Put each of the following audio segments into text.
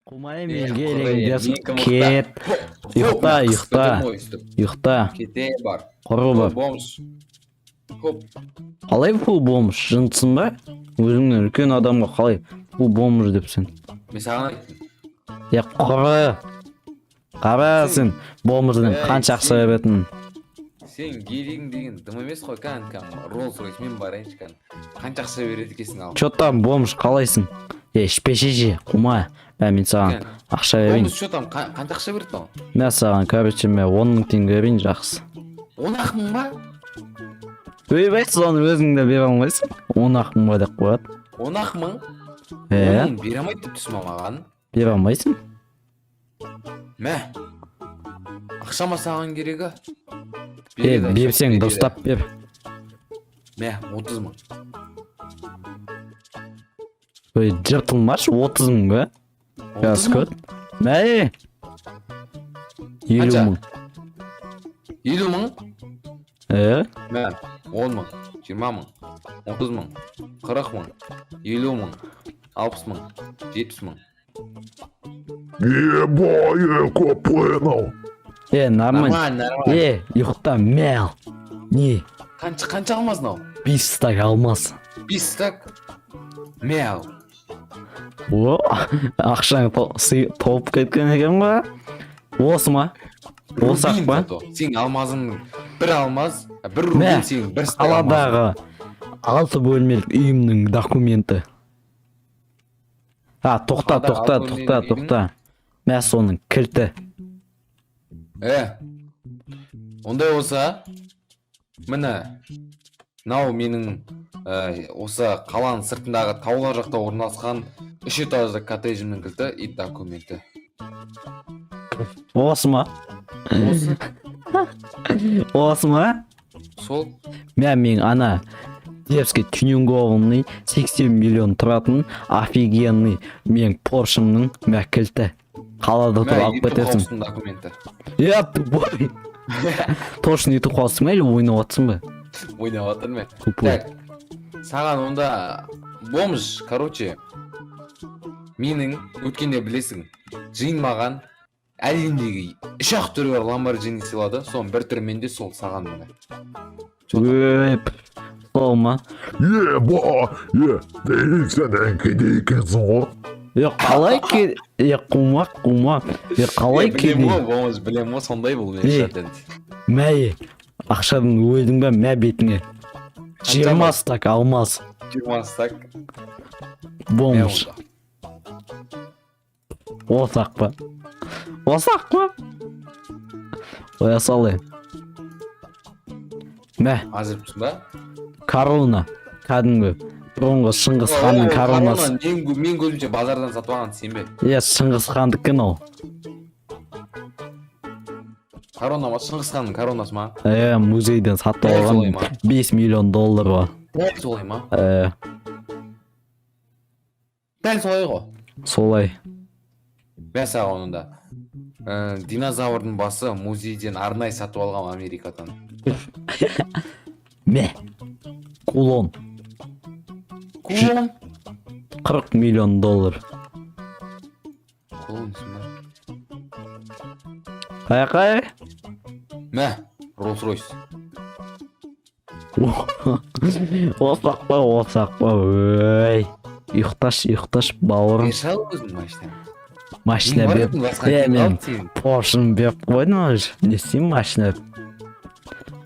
Қумай Е, мен құдай, гелигіңді менікі мықты. Кет. Хоп, Ұйықта, мен қысып ұйықта. кетемін ғой өйстіп. Ұйықта. Кете бар. Құры бар. Бомж. Хоп. Қалай фул бомж? Жындысың ба? Өзіңнен үлкен адамға қалай фул бомж депсің? Мен саған айттым. Е, құры. Қара, сен бомждың Ей, қанша ақша беретінін. Сен гелигің деген дым емес қой, кән, кән. Роллс Ройсмен барайыншы, кән. Қанша ақша береді екенсің ал? Че там, бомж, қалайсың? Е, ішпеші же, қума. Мә, мен саған Кән. ақша берейін. Бомж, что там, қанша ақша береді маған? Мә саған, короче, мә, 10 000 теңге берейін, жақсы. 10 ақ мың ба? Ойбай, соны өзің де бере алмайсың. 10 ақ мың ба деп қояды. 10 ақ мың? Е, 10 мың бере алмайды деп түсін маған. Бере алмайсың. Мә. Ақша ма саған керегі? Е, Береді, берсең береді. Дұрыстап бер. Мә, 30 мың. Ой, жыртылмашы, 30 мың ба? 30 мың? Көр. Мә, 50 Қанша? мың. 50 мың? Е, Мә, 10 мың, 20 мың, 30 мың, 40 мың, 50 мың, 60 мың, 70 мың. Ебай, көп қой анау. Е, нормально. Нормально, нормально. Е, ұйықта, мәл. Не, Қанша алмаз мынау? 5 стак алмаз. 5 стак. Мяу. О, ақшаң толып кеткен екен ғой. Осы ма? Осы ақ Рубин па? зато. Сенің алмазың бір алмаз, бір Мә, рубин сенің бір стак алмазың. Қаладағы алты бөлмелік үйімнің документі. А, тоқта, Қаладағы тоқта, алты тоқта, бөлмелік тоқта. Мә, соның кілті. Е, ондай болса, міне, мынау менің осы қаланың сыртындағы таулар жақта орналасқан үш этажды коттеджімнің кілті и документі. Осы ма? Осы. Осы ма? Сол. Мә, мен ана дерзкий тюнингованный 80 миллион тұратын офигенный мен Поршымның, мә, кілті. Қалада Мә, тұр, алып YouTube кетесің. House-тың документі. Е, тупой. Точно YouTube қалсың ба или ойнап жатсың ба? Ойнап жатырмын мен. Тупой. Так, саған онда, бомж, короче, менің өткенде білесің, Джин маған әлемдегі үш ақ түрі бар Ламборджини сыйлады, соның бір түрі менде, сол саған, міне. Өп. Сол ма? Еба, е, ей, сен кедей екенсің ғой. Е, қалай ке? Е, қумақ, қумақ. Е, қалай Е, білемін кедей? ғой, бомж, білемін ғой, сондай бұл менің Е. шарт енді. Мә, е, ақшадан өлдің ба, мә бетіңе. 20 стак алмаз. 20 стак. Мә, Бомж. онда. Осы ақ па? Осы ақ па? Қоя салайын. Мә, Аз депсің ба? Корона. Кәдімгі бұрынғы Шыңғыс ханның О, коронасы. Корона, мен көзімше базардан сатып алған, сен бе? Е, Шыңғыс хандікі мынау. Корона ма? Шыңғыс ханның коронасы ма? Е, музейден сатып Дәл солай алған ма? 5 миллион долларға. Дәл солай ма? Е, Дәл солай ғой. Солай. Мә саған онда. Динозаврдың басы, музейден арнайы сатып алғам Америкадан. Мә. Кулон. Кулон? 40 миллион доллар. Кулон дейсің ба? Қай қай? Мә, Роллс Ройс. Осы ақ па, осы ақ па? Ой. Ұйықташы, ұйықташы, бауырым. Берші ал өзің машинаны. Машина Нең бар беріп. едің, басқа Е, кім мен алды сенің? Поршым беріп қойдым уже. Не істеймін машина?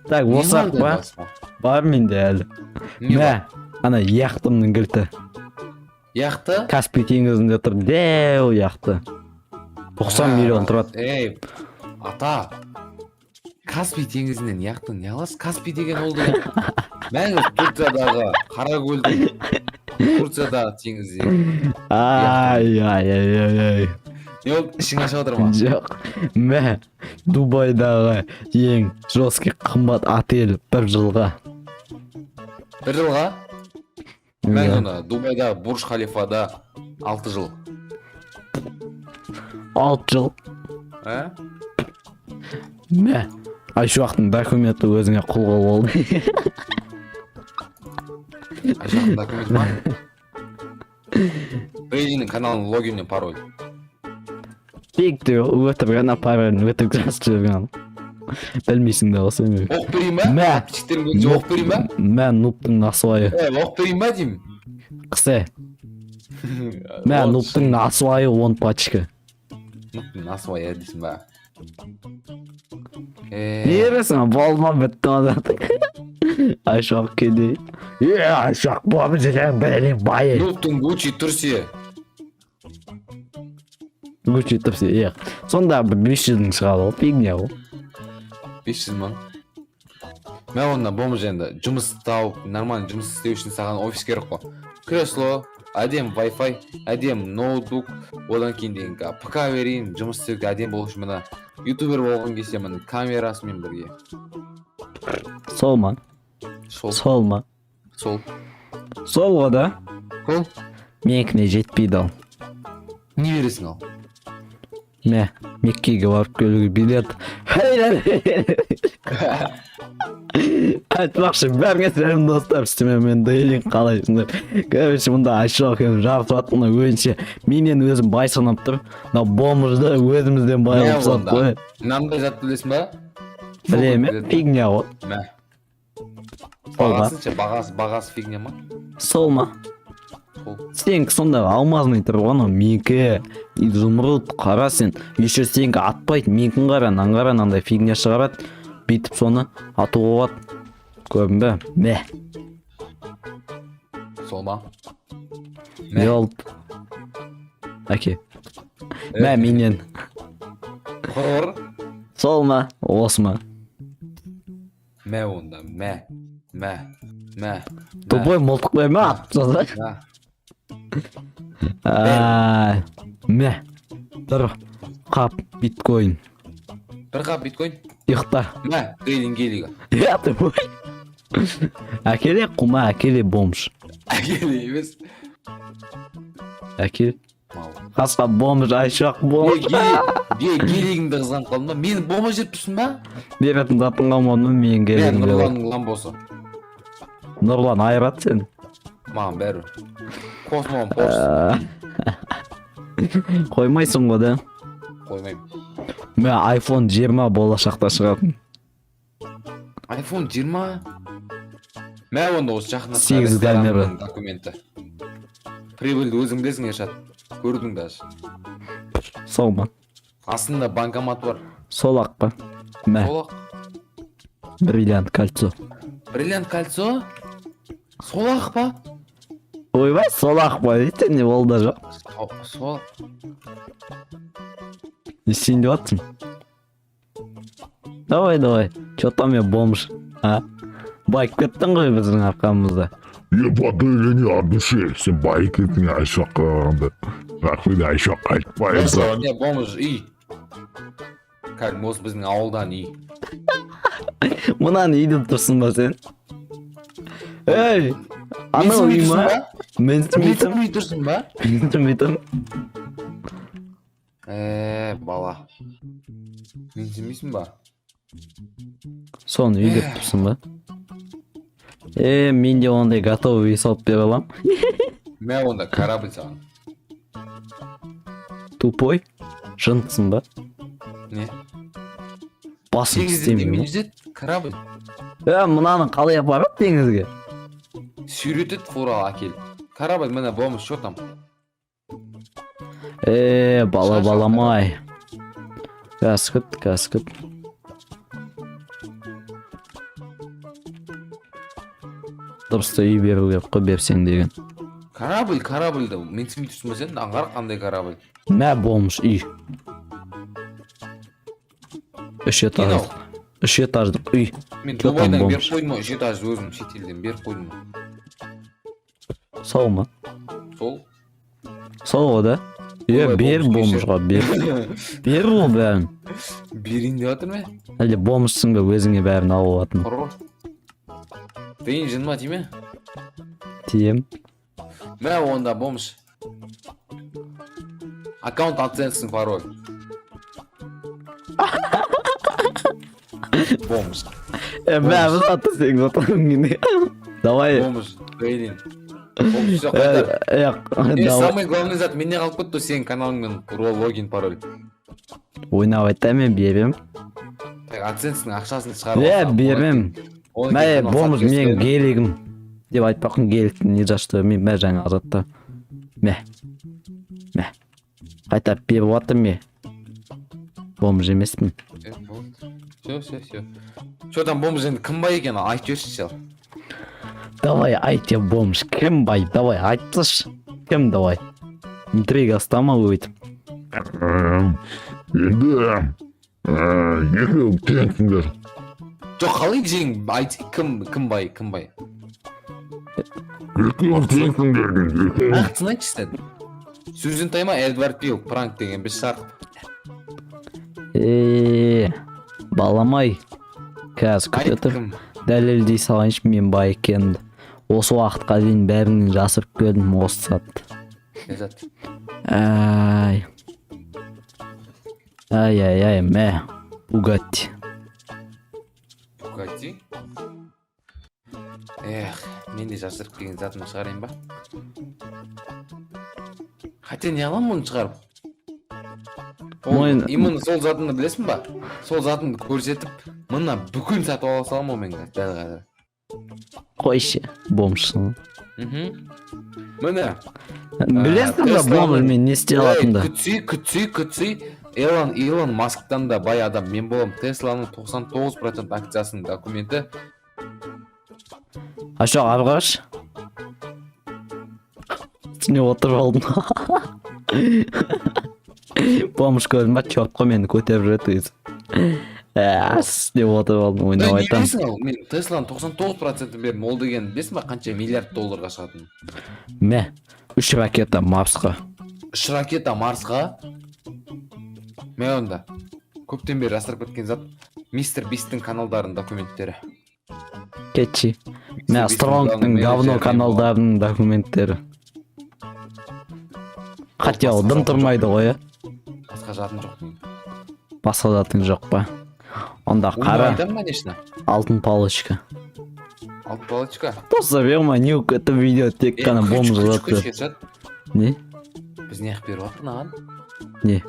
Так, Нең осы ақ бар па? басқа? Бар менде әлі. Не Мә, бар? ана яхтамның кілті. Яхта? Каспий теңізінде тұр, дәу яхта. 90 миллион тұрады. Ей, ата. Каспий теңізінен яхта не аласыз? Каспий деген ол деген мәңгі Турциядағы Қаракөлдің, Турциядағы теңізде. Ай, ай, ай, ай, ай. Не болды, ішің ашып отыр ма? Жоқ. Мә, Дубайдағы ең жесткий қымбат отель бір жылға. Бір жылға? Мә, Иә. сонда Дубайдағы Бурж Халифада 6 жыл. 6 жыл. Ә? Мә, Айшуақтың документі өзіңе құл қол болды. Айшуақтың документі ма? Бейджінің каналының логин мен пароль. Тек те өтірік, ана паролін өтірік жазып жіберген. Білмейсің да ғой сен. Оқып берейін ба? Мә. Подписчиктерім көзінше оқып берейін ба? Мә, нубтың насыбайы. Е, оқып берейін ба деймін. Қысы. Мә, нубтың насыбайы 10 пачка. Нубтың насыбайы дейсің ба? Не Е, бересің? Болды ма, бітті ма заты? Айшуақ кедей. Е, Айшуақ бомж екен, блин, бай. Нубтың Гуччи тұрсе. Гуччи тұрсе, е. Сонда бір 500 мың шығады ғой, фигня ғой. 500 мың. Мә, онда, бомж, енді жұмыс тауып, нормально жұмыс істеу үшін саған офис керек қой. Кресло, әдемі Wi-Fi, әдемі ноутбук, одан кейін деген ПК берейін, жұмыс істеуге әдемі болу үшін. Мына ютубер болғың келсе, міне, камерасымен бірге. Сол ма? Сол. Сол ма? Сол. Сол ғой да? Сол. Менікіне жетпейді ал. Не бересің ал? Мә, Меккеге барып келуге билет. Айтпақшы, бәріңе сәлем, достар, сіздермен мен, Дейлин, қалайсыңдар? Короче, мұнда Айшуақ енді жарытып жатқан, өзінше менен өзім бай санап тұр. Мына бомжды өзімізден бай Мә, қылып тастадық онда. қой. Мынандай зат білесің ба? Білемін, фигня ғой. Мә. Сол ба? Бағасы ше, бағасы фигня ма? Сол ма? Сол. Сенікі сонда алмазный тұр ғой, анау менікі изумруд, қара сен. Еще сенікі атпайды, менікін қара, мынаны қара, мынандай фигня шығарады. Бүйтіп соны атуға болады. Көрдің бе? Мә. Сол ма? Не болды? Әке. Мә, менен. Құрыр. Сол ма? Осы ма? Мә онда, мә. Мә. Мә. Тупой мылтық берме, атып тастаса. Мә. Ай, мә. Бір қап биткоин. Бір қап биткоин. Ұйықта. Мә, Дейлин гелигі. Я тупой. Әкеле, қума, әкеле, бомж. Әкеле емес. Әкел. Мал. Қасқа бомж, Айшуақ бомж. Гелигіңді қызғанып қалдым ба? Мені бомба жеп тұрсың ба? Беретін затың қалмады ма, менің Мә, гелигім? Нұрланның ламбосы. Нұрлан айырады сені. Маған бәрібір. Космон Порш. Қоймайсың ғой да? Қоймаймын. Мә, iPhone 20 болашақта шығатын. iPhone 20. Мә, онда осы жақында Сегіз камера. Документі. Прибыльді өзің білесің, Ершат. Көрдің даже. Сол ма? Астында банкомат бар. Сол ақ па? Мә, Сол ақ. бриллиант кольцо. Бриллиант кольцо? Сол ақ па? Ойбай, сол ақ па дейді, не ол да жоқ. Сол. Не істейін деп жатсың? Давай, давай. Че там я, бомж? А? Байып кеттің ғой біздің арқамызда. Еба, Дейлин, от души. Сен бай кеттің Айшуаққа қарағанда. Рахмет, Айшуақ, айтпайсың. Не, бомж, үй. Кәдімгі осы біздің ауылдан үй. Мынаны үй деп тұрсың ба сен? Ей! Анау үй ма? Менсінбей тұрмын. Менсінбей тұрсың ба? Менсінбей тұрмын. Е, бала. Менсінбейсің ба? Соны үй деп тұрсың ба? Е, мен де ондай готовый үй салып бере аламын. Мә, онда корабль саған. Тупой. Жындысың ба? Не? Басым Теңізде істемей немен ма? жүзеді? Корабль. Е, мынаны қалай апарады теңізге? Сүйретеді фура әкел. Корабль, міне, бомж, что там? Е, бала Шаш. баламай. Кәсіп, кәсіп. Дұрысты үй беру керек қой, берсең деген. Корабль, корабльді менсінбей тұрсың ба сен? Аңғар қандай корабль? Мә, бомж, үй. Үш Кино. этаждық. Үш этаждық үй. Мен Чё там, Дубайдан бомж? беріп қойдым ғой, үш этажды өзім шетелден беріп қойдым ғой. Сол ма? Сол. Сол ғой да? Е, Ой, бер бомж. Бомжға, бер. Бер ғой бәрін. Берейін деп жатыр ме? Әлде бомжсың ба, өзіңе бәрін алып алатын? Құры. Дейін жыныма тиме? Тием. Мә, онда, бомж. Аккаунт AdSense'ің пароль. Бомж. Е, бәрі затты сен затың. Давай. Бомж. Дейлин. Бомж, все, қайтар. Э, Е, давай. самый главный зат менде қалып кетті ғой, сенің каналыңмен логин, пароль. Ойнап айта, мен берем. Так, AdSense'нің ақшасын шығарып Е, алсам, берем. оны Мә, кейін бомж, сатып менің жіберсем. гелигім деп айтпақпын. Геликті не за что мен, мә, жаңа затты, мә, мә, қайтарып беріп жатырмын. Ме, бомж емеспін. Е, болды. Все, все, все. Че там, бомж, енді кім бай екен, айтып жіберші сен. Давай, айт, я бомж, кім бай, давай, айтсашы, кім, давай, интрига ұстама өйтіп. Енді екеуің теңсіңдер. Жоқ, қалай жең, айтсай, кім бай, кім бай? Екеуің теңсіңдер деймін, екеуің. Нақтысын айтшы сен. Сөзден тайма, Эдвард Бил, пранк деген біз шығардық. Е, баламай, қазір күте Айт тұр. Кім? Дәлелдей салайыншы мен бай екенімді. Осы уақытқа дейін бәрінен жасырып келдім осы затты. Не зат? Ай, ай, ай, ай, мә, Бугатти. Бугатти? Эх, мен де жасырып келген затымды шығарайын ба? Хотя не аламын мұны шығарып? Ол, именно сол затымды білесің ба? Сол затымды көрсетіп, мына бүкіл сатып ала саламын ғой мен дәл қазір. Қойшы, бомжсың. Міне. Білесің ба, Тесланың- бомж, мен не істей Ей, алатынымды? Күтсей, күтсей, күтсей. Илон Масктан да бай адам мен боламын. Тесланың 99% акциясының документі. А жоқ, ары қарашы, үстіне отырып алдым. Бомж, көрдің ба, черт қой, мені көтеріп жүреді өзі. Әс деп отырып алдым, ойнап Не айтамын. білесің ал, мен Тесланың 99%-ін бердім. Ол деген білесің ба қанша миллиард долларға шығатынын? Мә, үш ракета Марсқа. Үш ракета Марсқа. Мә, онда. Көптен бері жасырып кеткен зат: Мистер Бисттің каналдарының документтері. Кетші, мә. Мистер Бисттің Стронгтың главный говно менеджері мен. каналдарының документтері. Хотя ол дым тұрмайды ғой, иә. Басқа затым жоқ менің. Басқа затың жоқ па? Онда Оны қара. айтамын, конечно. Алтын палочка. Алтын палочка. Достар, ё, не болып кетті видео, тек Е, қана күш, бомж күш, заты. Күш, Ершат. Не? Біз не қылып беріп жатыр мынаған? Не?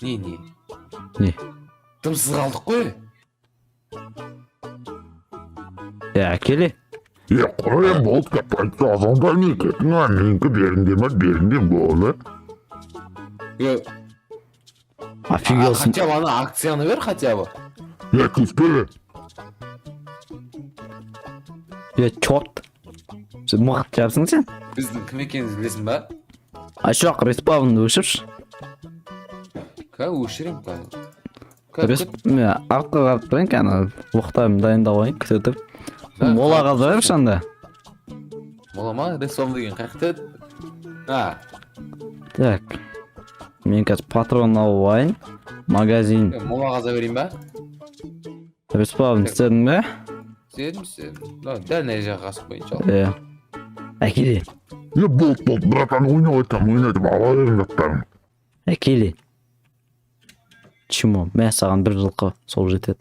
Не, не? Не? Дымсыз қалдық қой. Е, әкеле. Е, қоя, болды, капец, азанда не кеттің, а менікі беріңдер ма, беріңдер, болды. Е, Офигелсің. хотя бы ана акцияны бер, хотя бы. Е, түспе. Е, черт, сен мықты шығарсың сен. Біздің кім екенімізді білесің ба? А жоқ, респаунды өшірші. Қазір өшіремін қазір. Қазір. Мә, артқа қарап тұрайын, кәні, оқтарымды дайындап алайын, күте тұр. Мола қаза анда. Бола ма? Респаун деген қай жақта еді? А, Так, мен қазір патрон алып алайын, магазин. Е, мола қаза берейін ба? Респаун істедің бе? Істедім, істедім. Мына дәл мына жаққа қасып қояйыншы, ал. Е, әкеле. Е, болды, болды, братан, ойнап айтамын, ойнап айтамын, ала берің заттарың. Әкеле, чмо, мә саған бір жылқы, сол жетеді.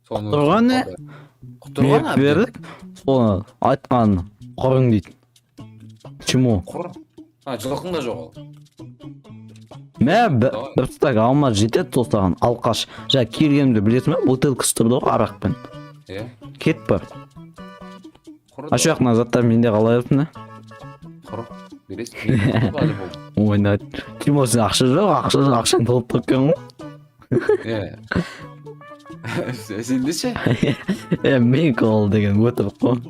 Соны Құтырған не? Құтырған Беріп бердік, соны айтқан құрың дейді, чмо. Құр. А, жылқың да жоқ ол. Мә, Давай. бір стак алма жетеді сол саған, алқаш. Жаңа келгенімде, білесің ба, бутылкасы тұрды ғой арақпен. Е, Кет, бар. құр. А жоқ, мына заттар менде қала берсін да. Құр. Бересің. Мен құр ба деп болды. Ойнайды, чмо, сен ақша жоқ, ақша жоқ, ақшаң толып тұр екен ғой. Е. Сенде ше? Е, менікі ол деген өтірік қой.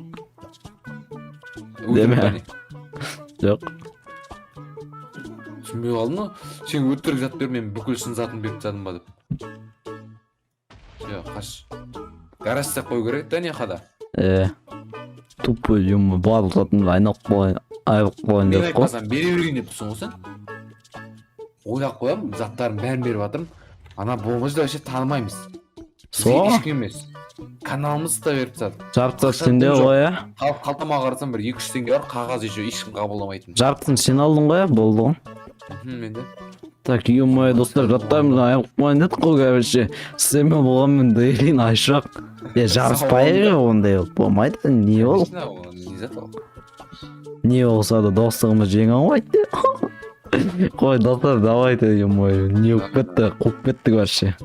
Өтірік Деме. па не? Жоқ. Түсінбей қалдым ғой. Сен өтірік зат бер, мен бүкіл шын затын беріп тастадым ба деп. Все, қаш. Гараж істеп қою керек та неқада. Е, тупой, ё, барлық затымды айналып қояйын, айырып қояйын Мен деп қой. айтпасам, бере берейін деп тұрсың ғой сен. Ойлап қоямын, заттарын бәрін беріп жатырмын. Ана бомжды вообще танымаймыз. Бізге Сол. ешкім емес. Каналымызды да беріп тастады. Жарты зат Ақша сенде дым жоқ. ғой, иә. Қалтама қарасам, бір 2-3 теңге бар, қағаз еще ешкім қабылдамайтын. Жартысын сен алдың ғой, иә, болды ғой. Мхм, менде. Так, ё, достар, заттарымызды айырып қояйын дедік қой, короче, сіздермен болғанмен Дейлин, Айшуақ. Е, жарыспайық, ондай болмайды, не ол? Конечно, ол не зат ол. Не болса да достығымыз жеңе алмайды. Қой, достар, давайте, ё-моё, не болып кетті, қуып кеттік вообще.